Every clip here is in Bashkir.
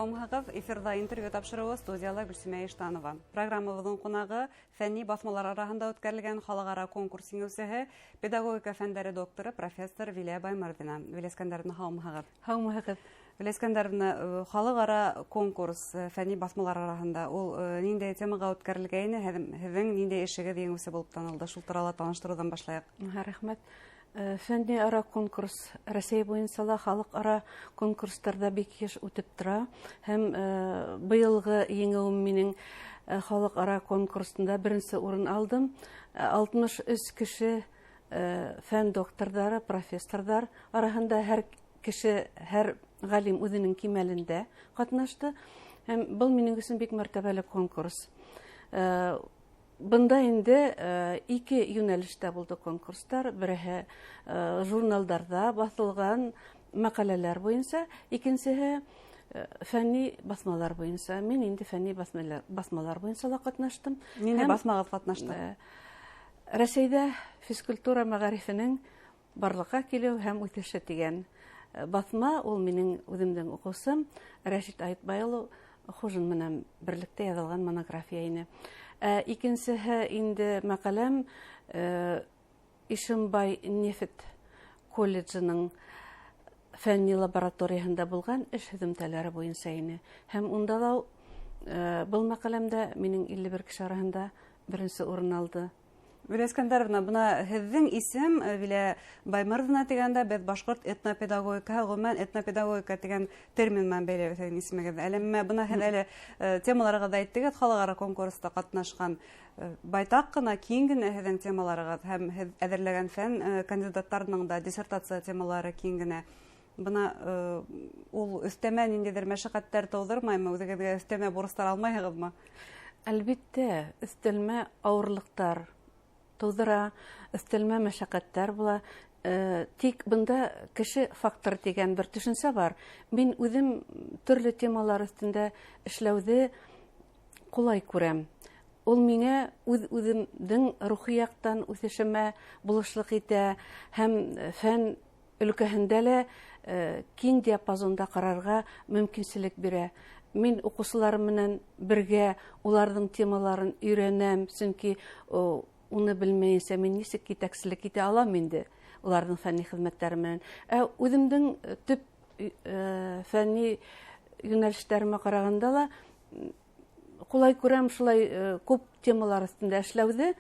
Һаумыһығыҙ! Эфирҙа интервью тапшырыуы, студияла Гөлсимә Иштанова. Программабыҙҙың ҡунағы — фәнни баҫмалар араһында үткәрелгән халыҡ-ара конкурс еңеүсеһе, педагогика фәндәре докторы, профессор Вилә Баймырҙина. Вилә Искәндәровна, һаумыһығыҙ! Һаумыһығыҙ! Вилә Искәндәровна, халыҡ-ара конкурс фәнни баҫмалар араһында ул ниндәй темаға үткәрелгәйне, һеҙҙең ниндәй эшегеҙ еңеүсе булып танылды? Шул турала таныштырыуҙан башлайыҡ. Рәхмәт. Фәнни ара конкурс Рәсәй буйынса ла халыҡ ара конкурстарҙа бик йыш үтеп тора, һәм быйылғы еңеүем минең халыҡ ара конкурсында беренсе урын алдым. 63 кеше, фән докторҙары, профессорҙар араһында һәр кеше, һәр ғалим үҙенең кимәлендә ҡатнашты, һәм был минең өсөн бик мәртәбәле конкурс. Бында инде ике йүнәлештә булды конкурстар: береһе журналдарҙа баҫылған мәҡәләләр буйынса, икенсеһе фәнни баҫмалар буйынса. Мин инде фәнни баҫмалар буйынса ла ҡатнаштым. Ниндәй баҫмағыҙ ҡатнашты? «Рәсәйҙә физкультура мәғарифенең барлыҡҡа килеү һәм үҫеше» тигән баҫма ул минең үҙемдең уҡыусым Рәшит Айтбай улы Хужин менән берлектә яҙылған монография ине. Ә икенсеһе инде мәҡәләм Ишембай нефть колледжының фәнни лабораторияһында булған эш һөҙөмтәләре буйынса ине. Һәм унда ла был мәҡәләмдә минең 51 кеше араһында беренсе урын алды. Вилә Искәндәровна, бына һеҙҙең исем, Вилә Баймырҙина тигәндә, беҙ башҡорт этнопедагогикаһы, ғөмүмән, этнопедагогика тигән термин менән бәйләбеҙ һеҙҙең исемегеҙҙе. Әле бына һеҙ әле темаларығыҙҙы әйттегеҙ, халыҡ-ара конкурста ҡатнашҡан. Байтаҡ ҡына, киң генә һеҙҙең темаларығыҙ, һәм һеҙ әҙерләгән фән кандидаттарының да диссертация темалары киң генә. Бына ул өҫтәмә ниндәйҙер мәшәҡәттәр тыуҙырмаймы, үҙегеҙгә өҫтәмә бурыстар алмайһығыҙмы? Әлбиттә, өҫтәлмә ауырлыҡтар тыуҙыра, өҫтәлмә мәшәҡәттәр була. Тик бында кеше факторы тигән бер төшөнсә бар. Мин үҙем төрлө темалар өҫтөндә эшләүҙе ҡулай күрәм. Ул миңә үҙ үҙемдең рухи яҡтан үҫешемә булышлыҡ итә һәм фән өлкәһендә лә киң диапазонда ҡарарға мөмкинселек бирә. Мин уҡыусыларым менән бергә уларҙың темаларын өйрәнәм, сөнки уны белмәйенсә мин нисек етәкселек итә алам инде уларҙың фәнни хеҙмәттәре менән? Ә үҙемдең төп фәнни йүнәлештәремә ҡарағанда ла ҡулай күрәм шулай күп темалар өҫтөндә эшләүҙе,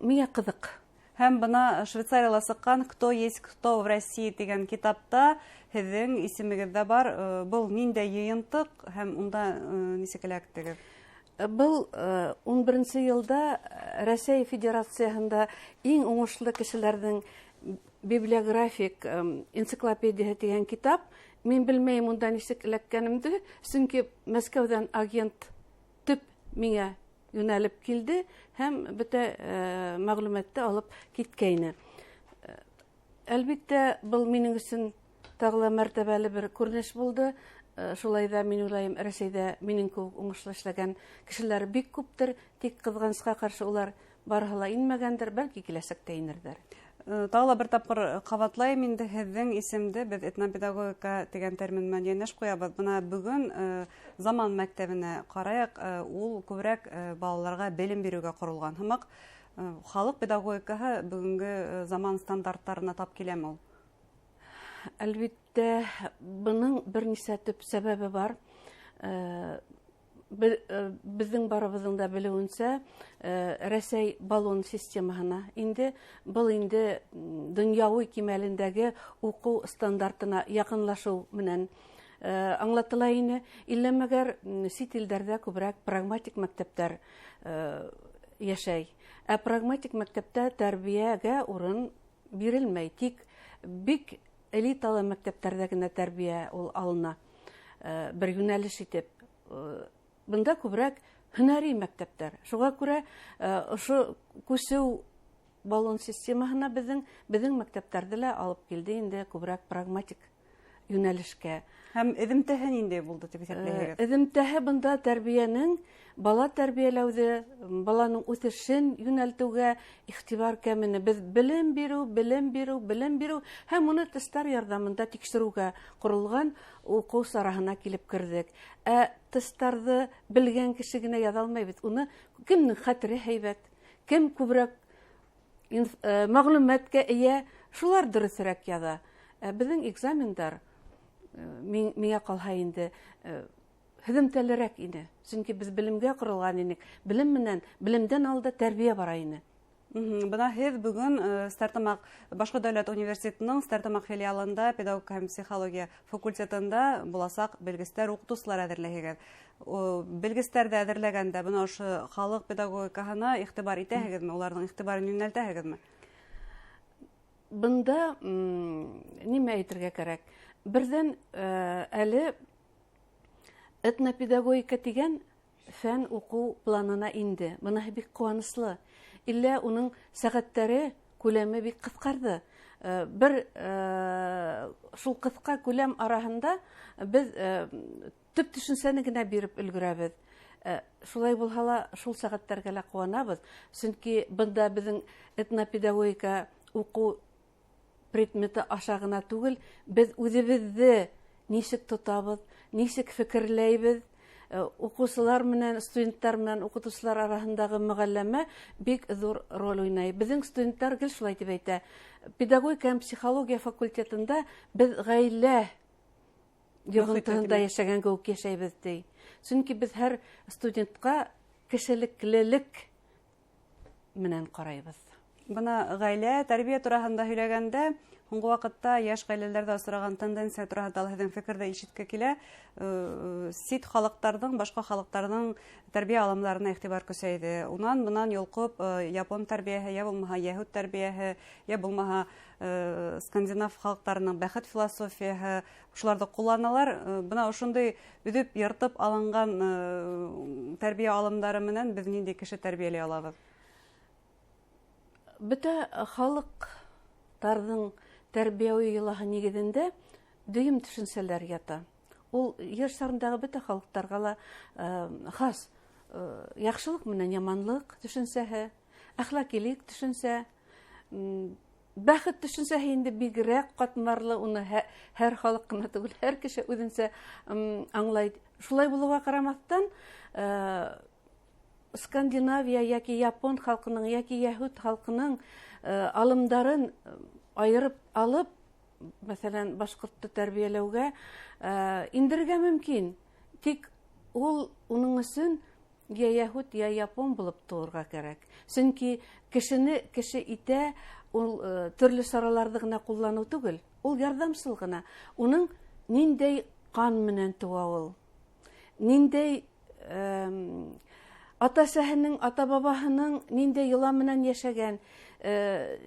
миңә ҡыҙыҡ. Һәм бына Швейцарияла сыҡҡан «Кто есть кто в России» тигән китапта һеҙҙең исемегеҙ ҙә бар. Был ниндәй йыйынтыҡ һәм унда нисек эләктегеҙ? Был 11-нсе йылда Рәсәй Федерацияһында иң уңышлы кешеләрҙең библиографик энциклопедияһы тигән китап. Мин белмәйем унда нисек эләккәнемде, сөнки Мәскәүҙән агент төп миңә йүнәлеп килде һәм бөтә мәғлүмәтте алып киткәйне. Әлбиттә, был минең өсөн тағы ла мәртәбәле бер күренеш булды. Шулай ҙа мин уйлайым, Рәсәйҙә минең кеүек уңышлы эшләгән кешеләр бик күптер, тик ҡыҙғанысҡа ҡаршы улар барыһы ла инмәгәндер, бәлки киләсәктә инерҙәр. Тағы ла бер тапҡыр ҡабатлайым инде, һеҙҙең исемде беҙ этнопедагогика тигән термин менән йәнәш ҡуябыҙ. Бына бөгөн заман мәктәбенә ҡарайыҡ, ул күберәк балаларға белем биреүгә ҡоролған һымаҡ. Халыҡ педагогикаһы бөгөнгө заман стандарттарына тап киләме ул? Әлбиттә, бының бер нисә төп сәбәбе бар. Беҙҙең барыбыҙҙың да белеүенсә, Рәсәй Болон системаһына инде, был инде донъяуи кимәлендәге уҡыу стандартына яҡынлашыу менән аңлатыла ине. Иллә мәгәр сит илдәрҙә күберәк прагматик мәктәптәр йәшәй. Ә прагматик мәктәптә тәрбиәгә урын бирелмәй, тик бик элиталы мәктәптәрҙә генә тәрбиә ул алына бер йүнәлеш итеп. Бында күберәк һөнәри мәктәптәр. Шуға күрә ошо күсеү Болон системаһына беҙҙең мәктәптәрҙе лә алып килде инде күберәк прагматик йүнәлешкә. Һәм эҙемтәһе ниндәй булды тип иҫәпләйһегеҙ? Эҙемтәһе бында тәрбиәнең, бала тәрбиәләүҙе, баланың үҫешен йүнәлтеүгә иғтибар кәмене. Беҙ белем биреү, белем биреү, белем биреү һәм уны тесттар ярҙамында тикшереүгә ҡоролған уҡыу сараһына килеп керҙек. Ә тесттарҙы белгән кеше генә яҙа алмай бит. Уны кемдең хәтере һәйбәт, кем күберәк мәғлүмәткә эйә, шулар дөрөҫөрәк яҙа. Ә беҙҙең экзамендар миңә ҡалһа инде һөҙөмтәлерәк ине. Сөнки беҙ белемгә ҡоролған инек. Белем менән, белемдән алда тәрбиә бара ине. Бына һеҙ бөгөн Стәрлетамаҡ Башҡорт дәүләт университетының Стәрлетамаҡ филиалында педагогика һәм психология факультетында буласаҡ белгестәр, уҡытыусылар әҙерләйһегеҙ. Белгестәрҙе әҙерләгәндә бына ошо халыҡ педагогикаһына иғтибар итәһегеҙме? Уларҙың иғтибарын йүнәлтәһегеҙме? Бында нимә әйтергә кәрәк? Берҙән, әле этнопедагогика тигән фән уҡыу планына инде. Быныһы бик ҡыуаныслы. Иллә уның сәғәттәре күләме бик ҡыҫҡарҙы. Бер шул ҡыҫҡа күләм араһында беҙ төп төшөнсәне генә биреп өлгөрәбеҙ. Шулай булһа ла шул сәғәттәргә лә ҡыуанабыҙ. Сөнки бында беҙҙең этнопедагогика уҡыу предметы аша ғына түгел, беҙ үҙебеҙҙе нисек тотабыҙ, нисек фекерләйбеҙ, уҡыусылар менән, студенттар менән уҡытыусылар араһындағы мөғәлләмә бик ҙур роль уйнай. Беҙҙең студенттар гел шулай тип әйтә. Педагогика һәм психология факультетында беҙ ғаилә йоғонтоһонда йәшәгән кеүек йәшәйбеҙ, ти. Сөнки беҙ һәр студентҡа кешелеклелек менән ҡарайбыҙ. Бына ғаилә, тәрбиә тураһында һөйләгәндә, һуңғы ваҡытта йәш ғаиләләрҙә осраған тенденция тураһында ла һеҙҙең фекерҙе ишетке килә. Сит халыҡтарҙың, башҡа халыҡтарҙың тәрбиә алымдарына иғтибар көсәйҙе. Унан бынан йолҡоп, япон тәрбиәһе, йә булмаһа йәһүд тәрбиәһе, йә булмаһа, скандинав халыҡтарының бәхет философияһы, шуларҙы ҡулланалар. Бына ошондай өҙөп йыртып алынған, тәрбиә алымдары менән беҙ ниндәй кеше тәрбиәләй алабыҙ? Бөтә халыҡтарҙың тәрбиәүи йолаһы нигеҙендә дөйөм төшөнсәләр ята. Ул ер шарындағы бөтә халыҡтарға ла хас, яҡшылыҡ менән яманлыҡ төшөнсәһе, әхлаҡилыҡ төшөнсә, бәхет төшөнсәһе инде бигерәк ҡатмарлы, уны һәр халыҡ ҡына түгел, һәр кеше үҙенсә, аңлай. Шулай булыуға ҡарамаҫтан, Скандинавия йәки япон халҡының, йәки йәһүд халҡының, алымдарын айырып алып, мәҫәлән, башҡортто тәрбиәләүгә, индерергә мөмкин. Тик ул уның өсөн йә йәһүд, йә япон булып тыуырға кәрәк. Сөнки кешене кеше итә, ул, төрлө сараларҙы ғына ҡулланыу түгел, ул ярҙамсыл ғына. Уның ниндәй ҡан менән тыуа ул, ниндәй, ата-әсәһенең, ата-бабаһының ниндәй йола менән йәшәгән,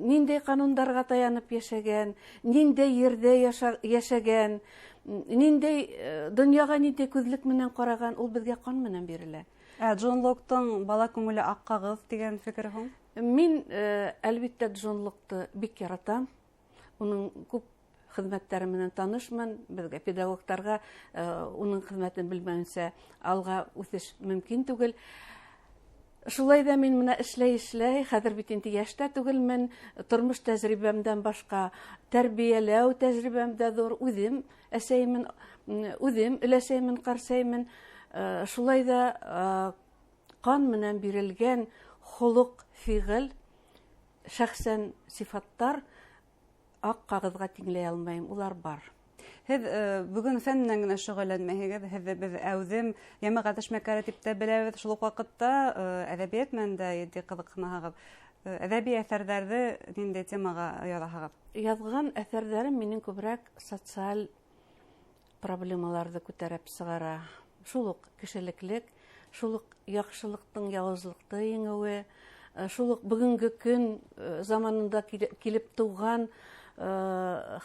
ниндәй ҡанундарға таянып йәшәгән, ниндәй ерҙә йәшәгән, ниндәй, донъяға ниндәй күҙлек менән ҡараған, ул беҙгә ҡан менән бирелә. Ә Джон Локтың бала күңеле аҡ ҡағыҙ тигән фекер һуң? Мин, әлбиттә, Джон Локты бик яратам. Уның күп хеҙмәттәре менән танышмын. Беҙгә, педагогтарға, уның хеҙмәтен белмәүенсә алға үҫеш мөмкин түгел. Шулай ҙа мин бына эшләй-эшләй, хәҙер бит инде йәштә түгелмен, тормош тәжрибәмдән башҡа тәрбиәләү тәжрибәм дә ҙур, үҙем әсәймен, үҙем өләсәймен, ҡарсәймен. Шулай ҙа, ҡан менән бирелгән холоҡ, фиғел, шәхсән сифаттар аҡ ҡағыҙға тиңләй алмайым, улар бар. Һеҙ, бөгөн фән менән генә шөғөлләнмәйһегеҙ, һеҙҙе беҙ әүҙем йәмәғәт эшмәкәре тип тә беләбеҙ. Шул уҡ ваҡытта, әҙәбиәт менән дә етди ҡыҙыҡһынаһығыҙ. Әҙәби әҫәрҙәрҙе ниндәй темаға яҙаһығыҙ? Яҙған әҫәрҙәрем минең күберәк социаль проблемаларҙы күтәреп сығара. Шул уҡ кешелеклек, шул уҡ яҡшылыҡтың яуызлыҡты еңеүе, шул уҡ бөгөнгө көн, заманында килеп тыуған,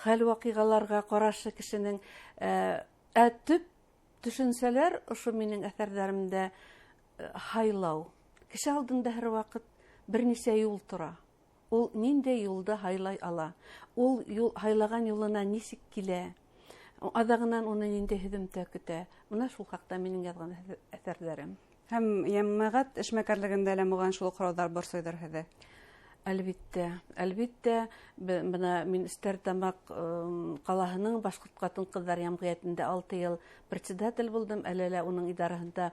хәл-ваҡиғаларға ҡарашы кешенең, ә төп төшөнсәләр ошо минең әҫәрҙәремдә, һайлау. Кеше алдында һәр ваҡыт бер нисә юл тора. Ул ниндәй юлды һайлай ала? Ул һайлаған юлына нисек килә? Аҙағынан уны ниндәй һөҙөмтә көтә? Бына шул хаҡта минең яҙған әҫәрҙәрем. Һәм йәмәғәт эшмәкәрлегендә лә моғайын шул уҡ һорауҙар борсойҙор һеҙҙе. Әлбиттә, әлбиттә, бына мин Стәрлетамаҡ ҡалаһының башҡорт ҡатын-ҡыҙҙар йәмғиәтендә 6 йыл председатель булдым, әле лә уның идараһында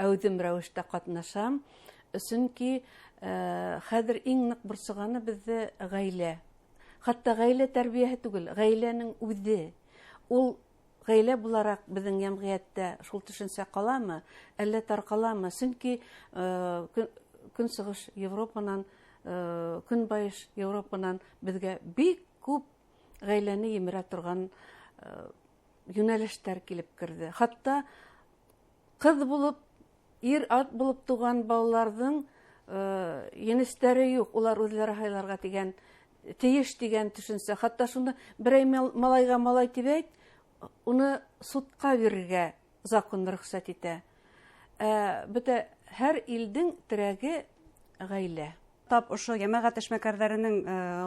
әүҙем рәүештә ҡатнашам. Сөнки хәҙер иң ныҡ борсоғаны беҙҙе ғаилә. Хатта ғаилә тәрбиәһе түгел, ғаиләнең үҙе. Ул ғаилә булараҡ беҙҙең йәмғиәттә шул төшөнсә ҡаламы, әллә тарҡаламы? Сөнки Көнсығыш Европанан, Көнбайыш Европанан беҙгә бик күп ғаиләне емерә торған йүнәлештәр килеп керҙе. Хатта ҡыҙ булып, ир-ат булып тыуған балаларҙың енестәре юҡ, улар үҙҙәре һайларға тигән, тейеш тигән төшөнсә. Хатта шуны берәй малайға малай тип әйт, уны судҡа бирергә закон рөхсәт итә. Бөтә һәр илдең терәге ғаилә. Тап ошо йәмәғәт эшмәкәрҙәренең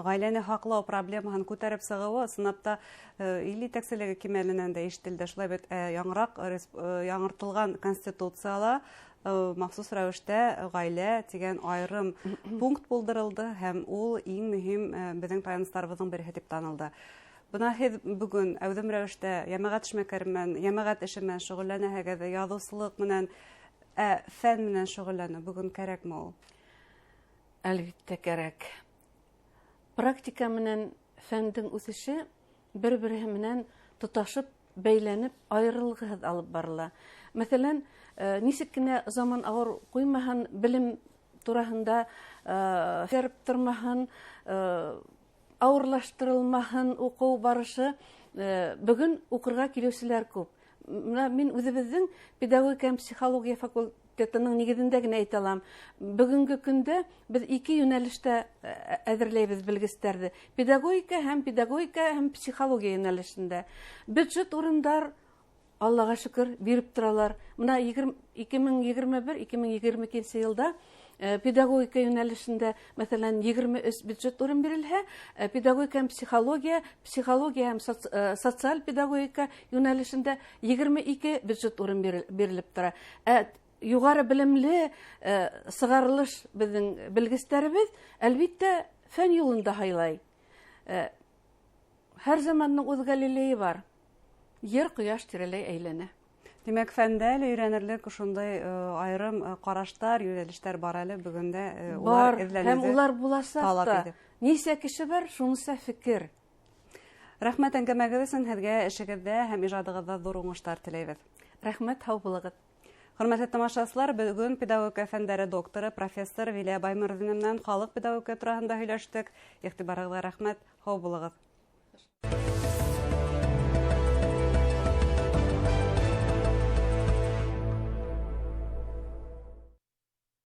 ғаиләне һаҡлау проблемаһын күтәреп сығыуы ысынлап та ил етәкселеге кимәленән дә ишетелде. Шулай бит, яңыраҡ яңыртылған конституцияла махсус рәүештә ғаилә тигән айырым пункт булдырылды һәм ул иң мөһим беҙҙең таяныстарыбыҙҙың береһе тип танылды. Бына һеҙ бөгөн әүҙем рәүештә йәмәғәт эшмәкәре менән, йәмәғәт эше менән шөғөлләнәһегеҙ, яҙыусылыҡ менән, фән менән шөғөлләнеү бөгөн кәрәкме ул? Әлбиттә кәрәк. Практика менән фәндең үҫеше бер-береһе менән тоташып, бәйләнеп, айырылғыһыҙ алып барыла. Мәҫәлән, нисек кенә заман ауыр ҡуймаһын, белем тураһында үҙгәреп тормаһын, ауырлаштырылмаһын уҡыу барышы, бөгөн уҡырға килеүселәр күп. Бына мин үҙебеҙҙең педагогика һәм психология факультетының нигеҙендә генә әйтә алам. Бөгөнгө көндә беҙ ике йүнәлештә әҙерләйбеҙ белгестәрҙе. Педагогика һәм педагогика һәм психология йүнәлешендә. Бюджет урындар, Аллаға шөкөр, биреп торалар. Бына 2021, 2022 йылда педагогика йүнәлешендә, мәҫәлән, 23 бюджет урын бирелһә, педагогика һәм психология, психология һәм социаль педагогика йүнәлешендә 22 бюджет урын бирелеп тора. Юғары белемле сығарылыш беҙҙең белгестәребеҙ, әлбиттә, фән юлында һайлай. Һәр заманның үҙ Галилейы бар. Ер ҡояш тирәләй әйләнә. Тимәк, фәндә әле өйрәнерлек ошондай айырым ҡараштар, йүнәлештәр бар әле бөгөн дә, улар Бар, эҙләнеүҙе һәм улар буласаҡ талап та. итә. Нисә кеше бар, шунса фекер. Рәхмәт әңгәмәгеҙ өсөн, һеҙгә эшегеҙҙә һәм ижадығыҙҙа ҙур уңыштар теләйбеҙ. Рәхмәт, һау булығыҙ. Хөрмәтле тамашасылар, бөгөн педагогика фәндәре докторы, профессор Вилә Баймырҙина менән халыҡ педагогика тураһында һөйләштек. Иғтибарығыҙға рәхмәт, һау булығыҙ.